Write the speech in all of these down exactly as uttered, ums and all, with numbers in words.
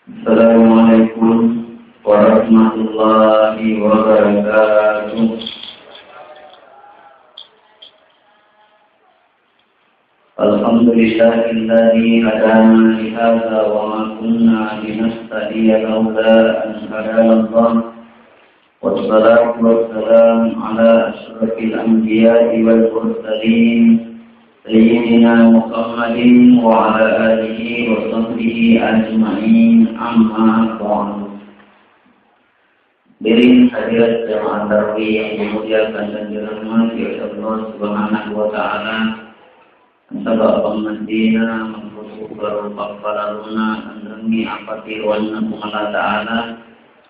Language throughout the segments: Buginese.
Assalamualaikum warahmatullahi wabarakatuh. Alhamdulillahilladzi hadana lihadza wa ma kunna linahtadiya laula an hadanallah. Wassalatu wassalamu ala asyrafil anbiya'i wal mursalin, sayyidina Muhammadin wa ala alihi wa sahbihi ajma'in, amma ba'du. Hadirin hadirat jamaah tarawih yang dimuliakan dan dirahmati oleh Allah Subhanahu wa Ta'ala, nasaba pammaddena mangkusubaru pappalaluna enrengngi apatiroanna Puang Allah Ta'ala.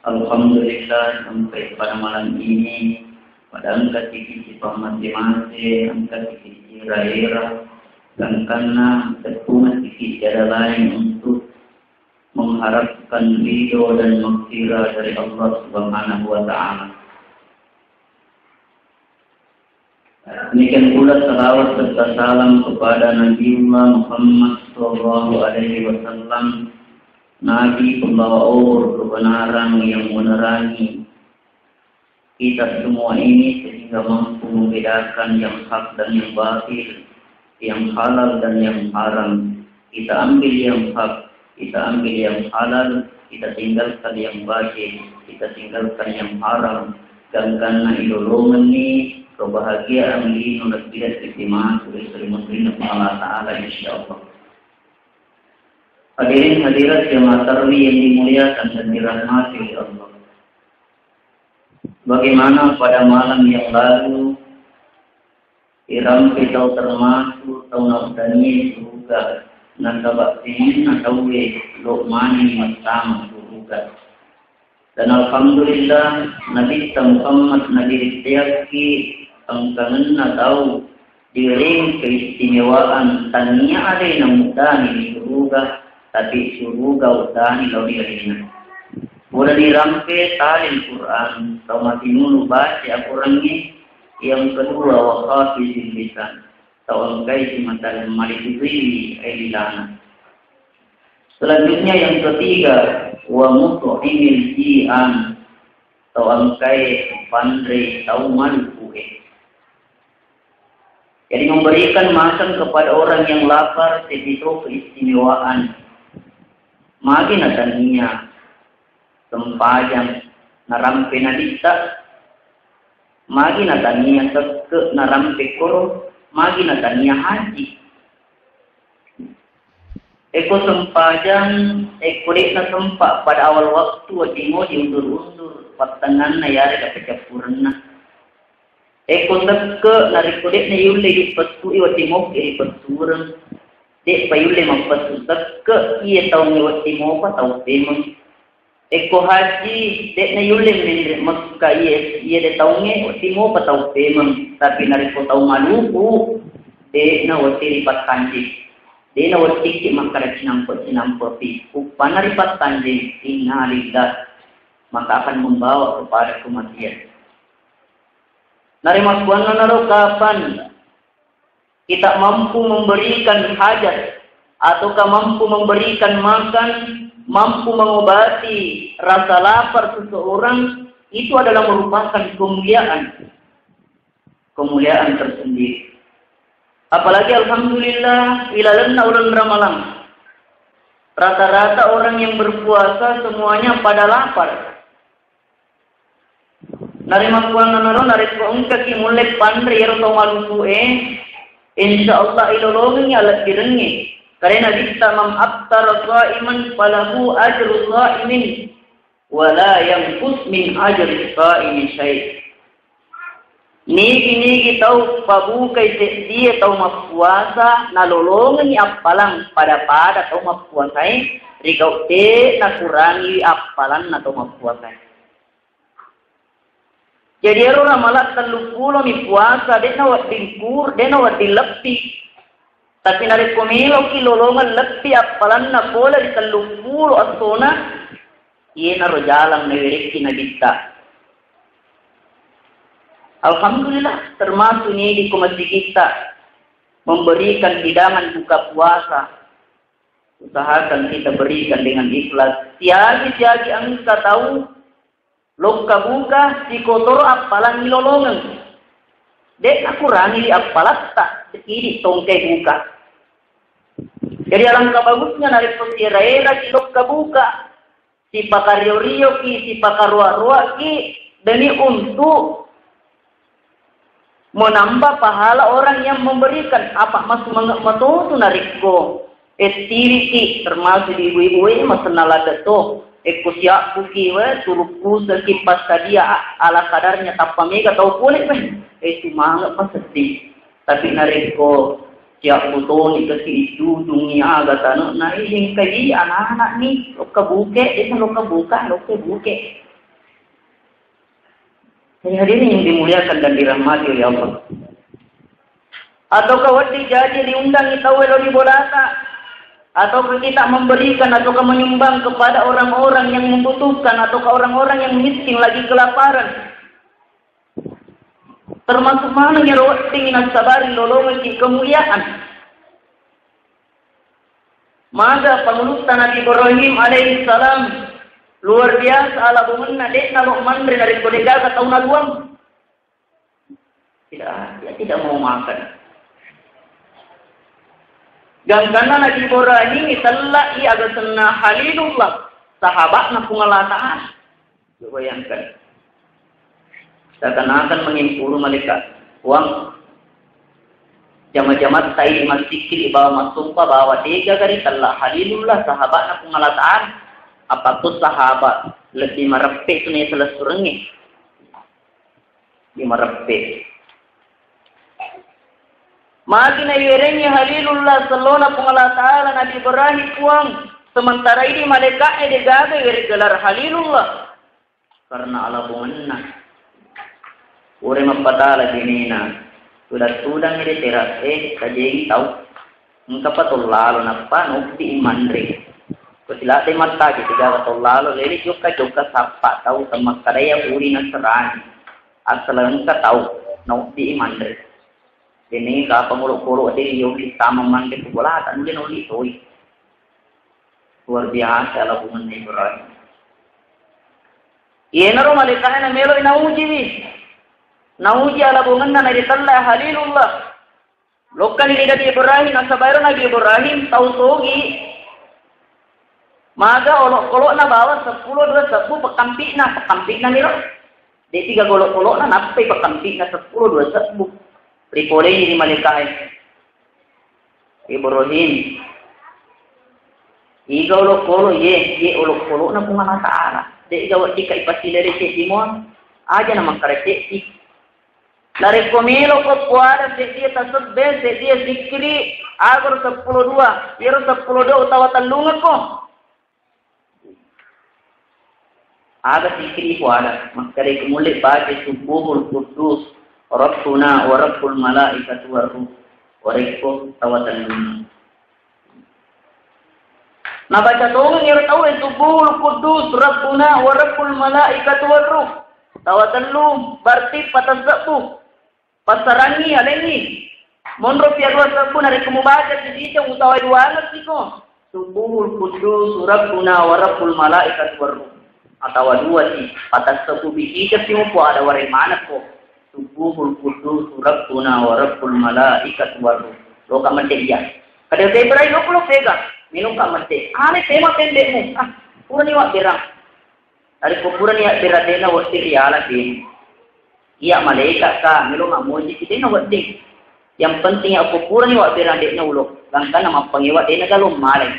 Alhamdulillah, sampai pada malam ini, pada engka sikit sipammasse-masse, engka sikit era-era, gangkanna tettu sikit tiada lain untuk mengharapkan ridho dan maghfirah dari Allah Subhanahu wa Ta'ala. Demikian pula salawat serta salam kepada Nabiullah Muhammad sallallahu alaihi wasallam, Nabi pembawa obor kebenaran yang menerangi kita semua ini sehingga mampu membedakan yang hak dan yang batil, yang halal dan yang haram. Kita ambil yang hak, kita ambil yang halal, kita tinggalkan yang batil, kita tinggalkan yang haram. Gangkanna ilolongenni kebahagiaan lino lebbi-lebbi matu ri salimuddinna Puang Allah Ta'ala, insyaallah. Hadirin hadirat jamaah tarwi yang dimuliakan dan dirahmati oleh Allah. Bagaimana pada malam yang lalu, irampe tau termasuk tau nauddani suruga, nasaba sininna tauwe lo manenni mattama suruga. Dan alhamdulillah, Nabitta Muhammad nabirittayakki engkangenna tau diwerengngi keistimewaan, tania alena muddani ri suruga, tapi suruga uddani lao ri alena. Purani rampe tali Al-Quran, tau matinulu baca Al-Qurangnge, yang kedua wa hafizil lisan, tau engkai simata malitutui ai lilana. Selanjutnya yang ketiga, wa mut'imil ji'an, tau engkai panrei tau malupu'e. Jadi memberikan makan kepada orang yang lapar, sedding to keistimewaan. Magi natania sempajang narampe Nabitta, magi natania sekke narampe koro, magi natania haji. Eko sempajang, eko de'na sempa pada awal waktu, weddingngo diundur-undur, pattengnganna yarega pacappurenna. Eko sekke, narekko de'na yulle dipessui, weddingngoki ripessureng. De'pa yulle mappessu sekke, iye taungnge wedding mopa tau pemeng. Ekko haji, de'na yulle menre Mekka iye, iye de taungnge, wedding mopa tau pemeng. Tapi narekko tau malupu, de'na wedding ripattanjeng. De'na weddikki makkada cinampe-cinampepi. Uppanna ripattanjeng, innalillah, maka akan membawa kepada kematian. Narimakkuannanaro kapan kita mampu memberikan hajat ataukah mampu memberikan makan, mampu mengobati rasa lapar seseorang, itu adalah merupakan kemuliaan, kemuliaan tersendiri. Apalagi alhamdulillah, ilalenna uleng Ramalang, rata-rata orang yang berpuasa semuanya pada lapar. Narimakkuannanaro, narekko engkaki mulle panre iyaro tau malupu'e, insya Allah ilolongengngi alebbirengnge. Karena Nabitta, "Man aftara sha'iman falahu ajru sha'imin, wa la yanqus min ajri sha'imi syai'." Nigi-nigi tau pabukai seddie tau mappuasa, nalolongengngi appalang pada-pada tau mappuasae, rigau de' nakurangiwi appalanna tau mappuasae. Jadi ero Ramalang telluppulo mi puasa, de'na wedding kur-, de'na wedding leppi. Tapi narekko meloki lolongeng leppi appalanna pole ri telluppulo essona, iyenaro jalang nawerekki Nabitta. Alhamdulillah, termasuk nigi ko masigitta memberikan hidangan buka puasa. Usahakan kita berikan dengan ikhlas. Siagi-siagi engka tau lokka buka, sikotoro appalangi lolongeng. De' nakurangi di appalatta, idi tongkai buka. Jadi alangkah bagusnya narekko siera-era ki lokka buka, sipakario-rioki, sipakaroa-roaki demi untuk menambah pahala orang yang memberikan. Apa masumange' matotu narekko ettiriki, termasuk di ibu-ibu e, masenna ladde to. Ekko siabbuki we, turukkuseki passadia ala kadarnya, tappa mega tau pole we. Eh, sumange' pasedding. Tapi narekko siabbu toni kasi ijujungi aga tane'na, eh, engkai anak-anak ni, lokka buke, eh, lokka buka, lokka buke. Jadi hadirin yang dimuliakan dan dirahmati oleh Allah. Ataukah wedding jaji diundangi tau elo di bolata? Ataukah kita memberikan ataukah menyumbang kepada orang-orang yang membutuhkan ataukah orang-orang yang miskin lagi kelaparan? Termasuk maneng ero wedding nassabari lolongeng kemuliaan. Maga pangulutta Nabi Ibrahim alaihi salam, luar biasa alabongenna, de'na lo manre narekko de'gaga tau naluang. Tidak, dia tidak mau makan. Gangkanna Nabi Ibrahim itellai aga senna Khalilullah, sahabatna Puang Allah Ta'ala. Coba bayangkan. Seakan-akan mengimpuru malaikat. Puang, jama-jama tai massikkiri bawa massompa bawa tega gari tella Khalilullah, sahabatna Puang Allah Ta'ala. Apa tu sahabat lebih merepe tu ne selessurengnge. Di merepe. Magi naiwerengngi Khalilullah sellona Puang Allah Ta'ala Nabi Ibrahim, Puang, sementara idi malaika'e de'gaga iwereng gelar Khalilullah. Karena alabongenna. Pura mappatala binena, tudang-tudang ri teras e, tajengi tau. Engkapa tollalo, nappa nobbi manre. Ko siladde mattaji tiga tollalo, lele jokka-jokka sappa tau temmakkadaya uri naserani. Asal engka tau, nobbi manre. Dene kapa molo-polo diri yogi sama manre kubolata, nule noli toi. Luar biasa alabongenna Ibrahim. Iyenaro malaika'e nameloi naujiwi. Nauji alabongenna naritella Khalilullah. Lokkani ri Nabi Ibrahim, nasaba ero Nabi Ibrahim tau sogi. Maga olokolo'na bawang seppulo dua sebbu pekampi'na, pekampi'na niro. De' tiga olokolo'na nappai pekampi'na seppulo dua sebbu. Ripolei ri malaika'e. Ibrahim, iga olokolo ye, ye olokolo'na Puang Allah Ta'ala. De' gawa dika ipasilere ceddi mo, aja na makkada ceddi. Narekko meloko puada seddie tasebbe, seddie sikkiri, agaro seppulo dua, iyaro seppulo dua utawa tellungekko. Aga sikkiri puada, makkadai ko mulle baca Subbuhul Quddus, Rabbuna wa Rabbul Malaikatu war Ruh, warekko tawa tellunna. Nabaca tongeng ero tauwe Subbuhul Quddus, Rabbuna wa Rabbul Malaikatu war Ruh. Tawa tellu, berarti patang sebbu. Passarangi alengngi. Monropi arua sebbu narekko mubaca sisita utawa duangekko. Subbuhul Quddus Rabbuna wa Rabbul Malaikati war Ruh. Atawa dua si, patang sebbu bisita si mupo ada ware manekko. Subbuhul Quddus Rabbuna wa Rabbul Malaikati war Ruh. Loka medde iya. Kada tebra ilo kulo pega. Minung ka medde. Ane tema pendekmu. Ah, purani wa berang. Narekko purani abbera de'na wedding riala de'na. Iya malaeka ka melo mammuji ki de'na wedding. Yang penting akko purani wabbera de'na ulo, gangkanna mappangewa de'na galo malai.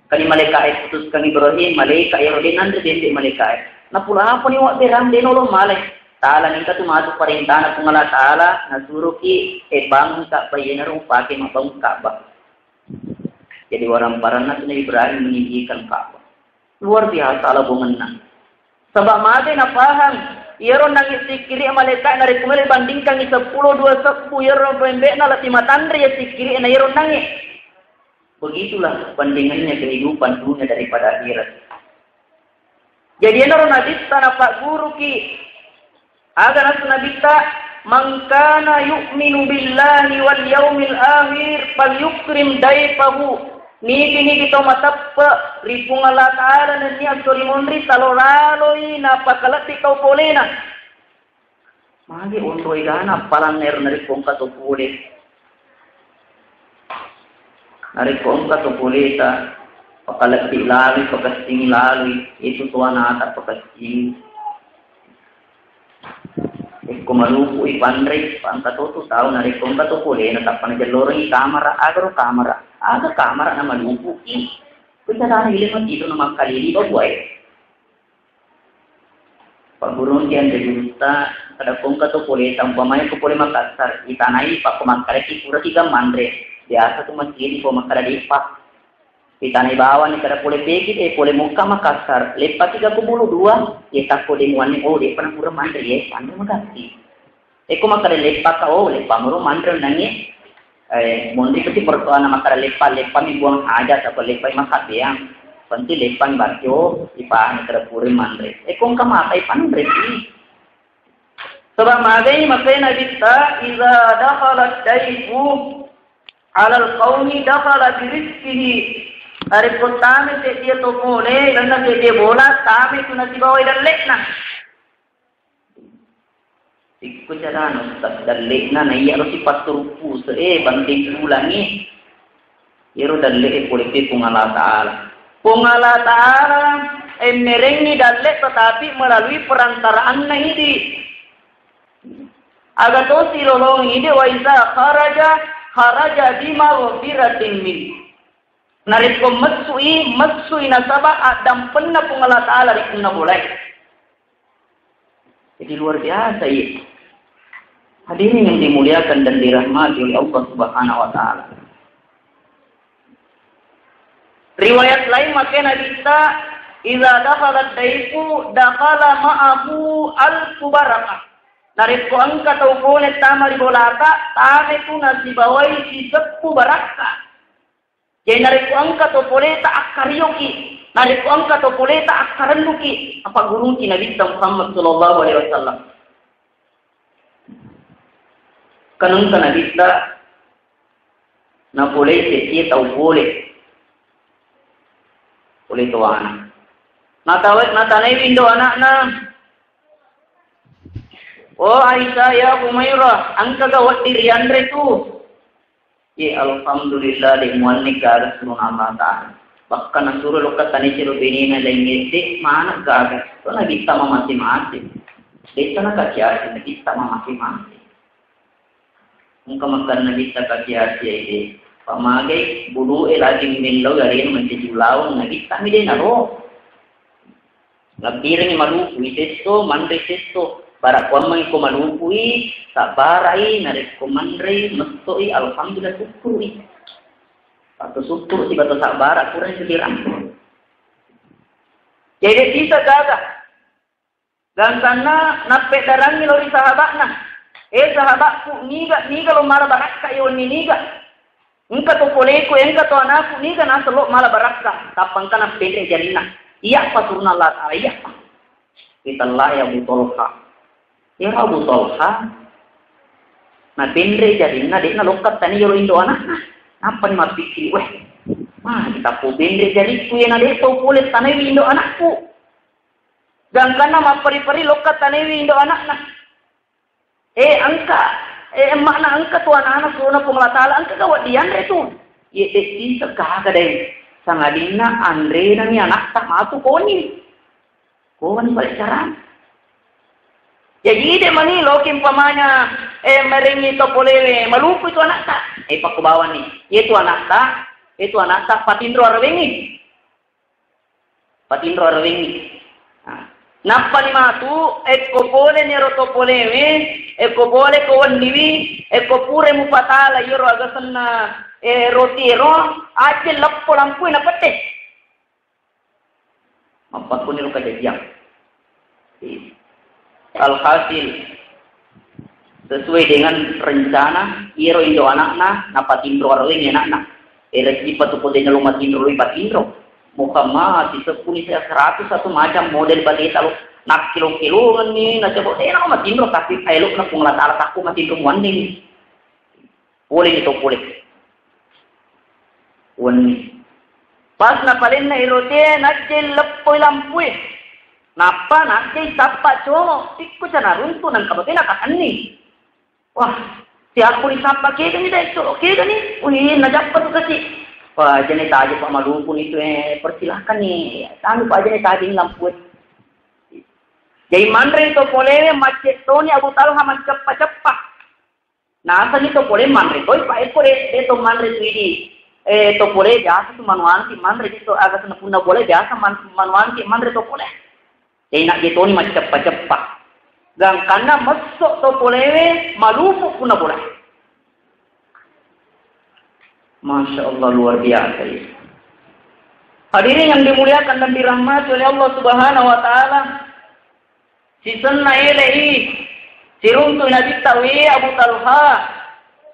Kani malaeka e putuskan Ibrahim, malaeka ero de'na anre bembe malaeka e. Napula apani wabbera de'na ulo malai. Taala nengka tu matu parentana Puang Allah Taala, nasuroki e bangun Ka'bah, iyanaro upake mabbangun Ka'bah. Jadi waramparanna tu Nabi Ibrahim meninggikan Ka'bah. Luar biasa alabongenna. Saba' magi napahang, iyaro nangi sikkiri malaeka narekko melo ibandingkangi seppulo dua sebbu iyaro bembe'na, lebbi matanre iya sikkiri na iyaro nangi. Begitulah bandingannya kehidupan dunia daripada akhirat. Jadi enaro nabitta napagguruki. Aga nasu nabitta, "Man kana yu'minu billahi wal yaumil akhir falyukrim daifahu." Nigi-nigi tau mateppe ri Puang Allah Ta'ala nennia esso ri monri, talo laloi napakalebbi tau polena. Magi onroi gana appalanna ero narekko engka to pole. Narekko engka to poleta, pakalebbi laloi, pakessingi laloi, itu to anata pakessingi. Ekko malupu i panrei, engka to tu tau narekko engka to polena, tappa najellorengi kamara, aga ro kamara, aga kamara na malupu i. Kucadana ile mati itu na makkalili babuai. Paggurunti anre gurutta, kada kongka to pole, umpamai ko pole Makassar, itanai pakko makkareki puraki ga manre. Biasa tu masigi ko makkada depa. Itanai bawang ni kada pole pegi, eh, pole mukka Makassar, leppaki ga ko bulu dua, ye takko de muanni, oh, depa na pura manre, ye, anre magatti. Eko makkada leppaka, oh, leppa muro manre nangi. Eh, monri pasti persoalan makkada leppa, leppa mi buang hajat atau leppa mi makkada yang. Penting leppa mi barjo, ipahami kada pura manre. Eko engka mata ipanre sih. Sebab magai makai Nabi ta, "Iza dakhala daifu alal qaumi dakhala birizqihi." Narekko tame sedia to pole, lalenna sedia bola, tame tu nasibawai dalle'na. Ikko carana, Ustaz, dalle'na na iyaro sipatturuppu se, eh, banteng pulangi. Iyaro dalle'e pole pe Puang Allah Ta'ala. Puang Allah Ta'ala, eh, merengi dalle tetapi melalui perantaraanna idi. Aga tosi lolong idi, wa iza kharaja, kharaja bima ghafiratin min. Narekko messui, messui nasaba addampenna Puang Allah Ta'ala ri punna bolae. Jadi luar biasa, iya. Hadirin yang dimuliakan dan dirahmati oleh Allah Subhanahu wa Ta'ala. Riwayat lain makkeda Nabitta, "Idza dakhala daifu dakhala ma'ahu alfu barakah." Narekko engka tau pole tama ri bolata, tame tu nasibawai siseppu barakka. Jadi narekko engka to poleta akkarioki, narekko engka to poleta akkarennuki, apa gurunti Nabitta Muhammad sallallahu alaihi wasallam. Kan engka Nabitta napolei seddie tau pole. Pole toana. Natawe-, natanaiwi indo anakna. Oh Aisyah, ya Humairah, engkaga wedding rianre tu? Ye, alhamdulillah, de muanni gaga surona Allah Ta'ala. Bahkan nasuro lokka tani siro benena laingnge, de mana gaga. To Nabitta mamase-mase. De tana kaciasi, Nabitta mamase-mase. Engka makkeda Nabitta kaciasi, de. Pamagai bulu e lagi mellau, gare mancaji ulaweng, Nabitta mi de naro. Labbirengngi malupui sesso, manre sesso. Bara kuammengngi ko malupui, sabbarai, narekko manrei, messoi, alhamdulillah, sukkurui. Atau sukkuru sibato sabbara, kurang sedih rampung. Jadi sisa gaga. Gangkanna nappeddarangngi lao ri sahaba'na. Eh, sahaba'ku, niga, niga lo mala barakka i wenni niga? Engka to poleku, engka to anakku, niga naseng lo mala barakka? Tappa engka nappenre jarinna. Iyappa surona Allah Ta'ala, iyappa. Itallahi Abu Tolha. Iyaro Abu Tolha, napenre jarinna, de'na lokka tani yolo indo anakna. Nappani mappikkiri, weh, magi tappo penre jarikku, iyana de tau pole tanaiwi indo anakku. Gangkanna mapperi-peri lokka tanaiwi indo anakna. Eh, engka, eh, emma'na engka tu anakna surona Puang Allah Ta'ala, engka ga wedding yanre tu. Ye, de sisa gaga deng. Sangadinna anrenami anakta matu koni. Koni pale carana. Jaji de mani loki umpamanya, eh, merengngi to polewe, malupu tu anakta. Eh, pakko bawani. Ye tu anakta, ye tu anakta patinro arewengngi. Patinro arewengngi. Nah, nappani matu, ekko pole ni ero to polewe, ekko pole ko wenniwi, ekko pura mupatala iyaro agasenna, eh, roti ero, aja leppo lampu na pette. Mappakkuni ro kajajiang. Alhasil, sesuai dengan rencana, iyaro indo anakna, napatinro arewengngi anakna. Erejji patu potena lo matinro, lo ipatinro. Mukamma, siseppuni saya seratus satu macam model bateta lo. Nakkilo-kilongenni, nacoba, eh, nako matinro, tapi aelo na Puang Allah Ta'ala takko matinro muanni. Pole ni to pole. Wenni. Pas napalenna irotie, najjai leppoi lampue. Nappa najjai sappa colo, tikku ca naruntu, nangka bate nakatenni. Wah, siappu risappa kegani dai, colo kegani. Wih, najappa tu kasi. Wah, jane taje Pak malupu ni tu, eh, persilakan ni. Anu Pak, jane taje ni lampue. Jadi manre to polewe, macet toni Abu Talha manceppa-ceppa. Nasani to pole manre toi, Pak, eko de, de to manre tu idi. Eh, to pole biasa tu manuanti manre di to, aga sena punna bola biasa man-, manuanti manre to pole. Jadi nak getoni macceppa-ceppa. Gangkanna messo to polewe malupu punna bola. Masya Allah, luar biasa ya. Hadirin yang dimuliakan dan dirahmati oleh Allah Subhanahu wa Ta'ala, sisenna elei, siruntu Nabitta, we Abu Talha,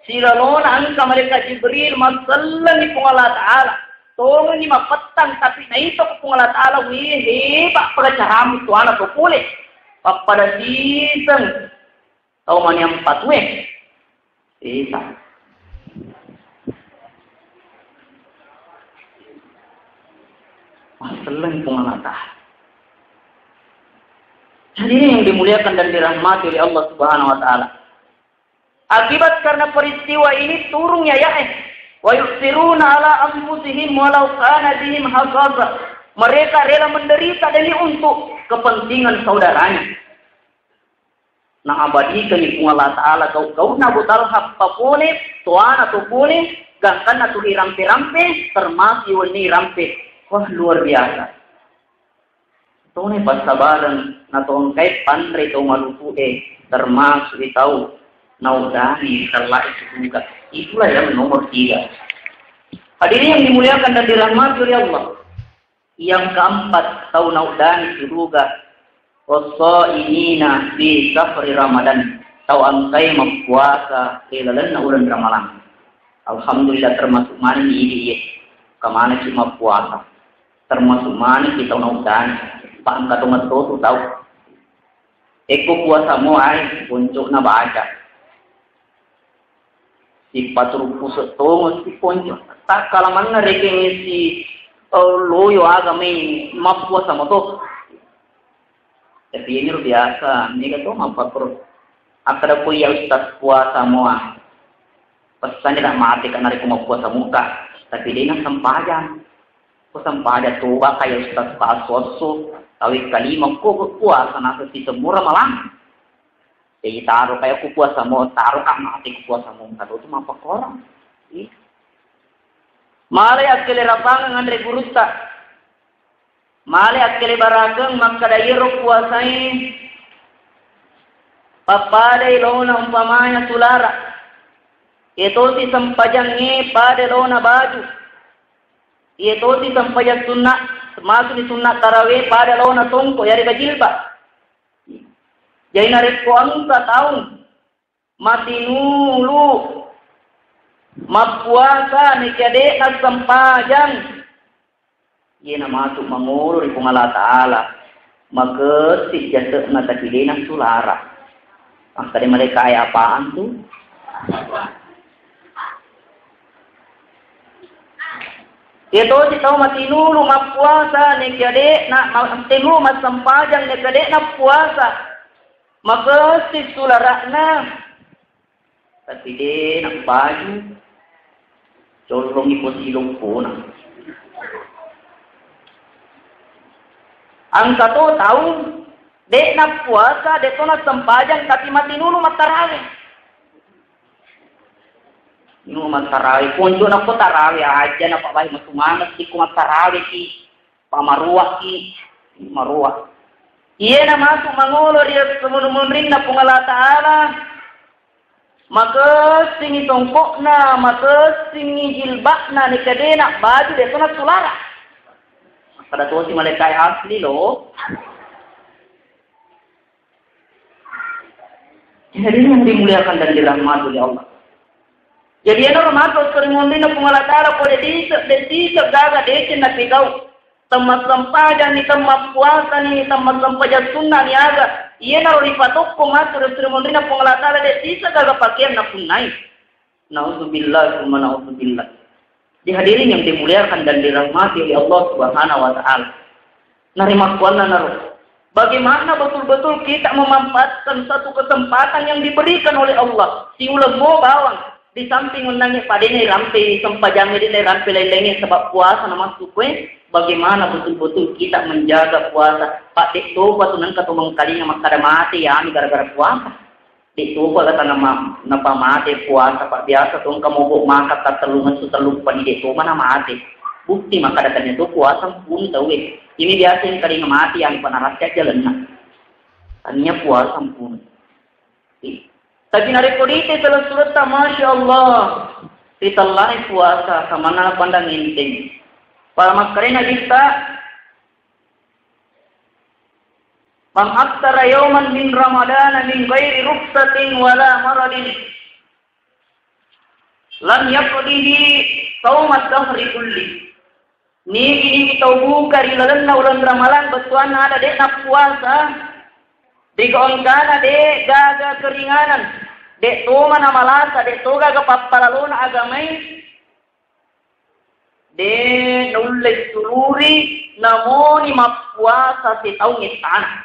silalona engka malaikat Jibril, massellengi Puang Allah Ta'ala. Tongengi mapettang, tapi naita ko Puang Allah Ta'ala, we, heba pagacaramu tuana to pole. Pappada siseng tau mani ampatue. Sisa. Masselleng Puang Allah Ta'ala. Hadirin yang dimuliakan dan dirahmati oleh Allah Subhanahu wa Ta'ala. Akibat karena peristiwa ini turun yayae. Wa yusiruna ala anfusihim walau kana bihim khasasah. Mereka rela menderita demi untuk kepentingan saudaranya. Naabadikengngi Puang Allah Ta'ala gau-gauna Abu Talha papole, toana to pole, gangkanna tuli rampe-rampe, termasuk wenni rampe. Wah, luar biasa. Tone passabareng na tongkai panre tau malupu'e, termasuk tau naudani tellae suruga. Itulah yang nomor tiga. Hadirin yang dimuliakan dan dirahmati oleh Allah. Yang keempat, tau naudani suruga, wassaimina fi syahri Ramadan, tau engkai mappuasa ri lalenna uleng Ramalang. Alhamdulillah, termasuk maneng idi iye, kamanaki mappuasa, termasuk maneki tau naudani, pa engka to metto tu tau. Ekko puasa mo ai, poncokna baca. Sipaturu pusuk tongo si ponco. Takkala manna rekeng si, eh, loyo aga mai mappuasa moto. Tapi ini biasa, mega to mappakro. Akkada ko iya ustaz puasa moa. Pesannya tak mati karena reko mappuasa muka. Tapi dia ingat sempajang. Ko sempajang toba kaya ustaz pasu-asu. Tawi kalima ko puasa nasa si semura malam. Jadi taro kaya ku puasa mo, taro ka mate ku puasa mo, kado tu mappakorang. Ih. Male akkele rapangeng anre gurutta. Male akkele barakeng makkada iyaro puasae pappadai laona umpamanya sulara. Iye tosi sempajangnge pada laona baju. Iye tosi sempajang sunna, termasuk di sunna tarawih pada laona songko, yarega jilbab. Jadi narekko engka tau matinulu mappuasa nekia de'na sempajang, iyena matu mangolo ri Puang Allah Ta'ala, makessi jase'na tapi de'na sulara. Makkeda malaika e, apaan tu? Iya tosi tau matinulu mappuasa, nekia de'na, matinulu massempajang, nekia de'na puasa. Makessi sulara'na. Tapi de'na baju. Collongi posi lompona. Engka to tau, de'na puasa, de'to nassempajang, tapi matinulu mattarawe. Nu mattarawe, ponco nako tarawe aja, napabbahi matu maneng, sikko mattarawe ki, pamaruwa ki, maruwa. Iyena matu mangolo ri munrinna Puang Allah Ta'ala, makessingi tongko'na, makessingi jilba'na, nekia de'na baju, de'to nassulara. Pada tosi malaika e, asli lo. Jadi yang dimuliakan dan dirahmati oleh Allah. Jadi iyana matu ri munrinna Puang Allah Ta'ala, ko de' dise-, de' dise gaga deceng napigau. Temmassempajang ni, temmappuasa ni, temmassempajang sunna ni aga. Iyanaro ripatokko matu ri munrinna Puang Allah Ta'ala, de' dise gaga pakeang napunnai. Naudzubillah, summa naudzubillah. Di hadirin yang dimuliakan dan dirahmati oleh Allah Subhanahu wa Ta'ala. Narimakkuannanaro, bagaimana betul-betul kita memanfaatkan satu kesempatan yang diberikan oleh Allah? Siulemmo bawang, di samping onnangnge padene rampe sempajangnge, dene rampe lain-lainnya sebab puasa namassu kue. Bagaimana betul-betul kita menjaga puasa? Pak, de' topa tu nengka to mengkalinga makkada mate yami gara-gara puasa. De' topa kata nama, napa mate puasa, Pak. Biasa tu engka mogok makan tattellungessu telluppa ni, de' toma namate. Bukti makkada tania tu puasa mpun tauwe. Ini biasa yang kalinga mate yang panarasnya jalanna. Tania puasa mpun. Tapi narekko dite dalam suratta, Masya Allah, ditellai puasa, samanna pandang enteng. Para makkarena kita, "Man aftara yauman min Ramadana min ghairi ruksatin wala maradin, lam yaqdihi sauma dahri kulli." Nigi-nigi tau buka ri lalenna uleng Ramalang, bettuanna ada de' nappuasa, rigaengkana de' gaga keringanan, de' toma namalasa, de' to gaga pappalalona agamai, de' naulle suluri namoni mappuasa sitaung ettana.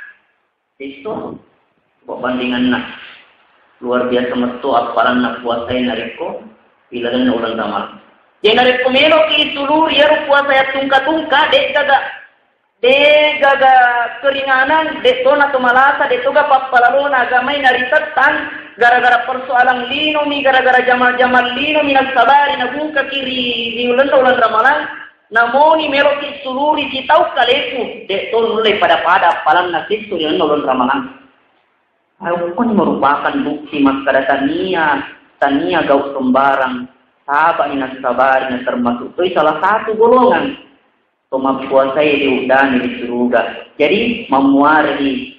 Itu perbandinganna. Luar biasa metto appalanna puasae narekko ilalenna uleng Ramalang. Jadi narekko meloki suluri iyaro puasa yattungka-tungka, de' gaga, de' gaga keringanan, de' tona to malasa, de' toga pappalalona agamai naritettang gara-gara persoalan linomi, gara-gara jamal-jamal linomi nassabari nabukaki ri, ri ulenna uleng Ramalang. Namoni meloki suluri sitaung kaleku, de' to nulle pada-pada appalanna sissu ri uleng Ramalang. Ayo, koni merupakan bukti makkada tania, tania gau sembarang, sabani nassabari na termasuk toi salah satu golongan to mappuasae diuddani ri suruga. Jadi, mammuarei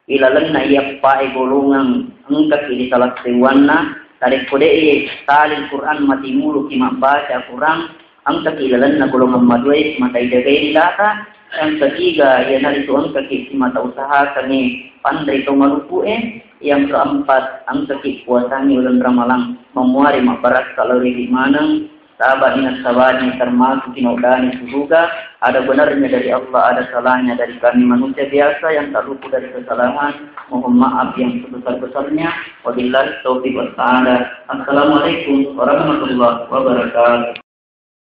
ilalenna iyappae golongang engkaki ri salah seuwanna, narekko de'i tali Quran mati muluki mabbaca Quran, engkaki ilalenna golongang maduae mata ijagai ri data, yang ketiga iyanaritu engkaki simata usahakangngi panrei to malupu'e, yang keempat engkaki puasangngi uleng Ramalang, mammuare mabbarakka lao ri maneng, Sabani nassabani termasuk kinaudani suruga, ada benarnya dari Allah, ada salahnya dari kami manusia biasa yang tak luput dari kesalahan. Mohon maaf yang sebesar-besarnya. Wabillahi taufiq was sa'adah. Assalamualaikum warahmatullahi wabarakatuh.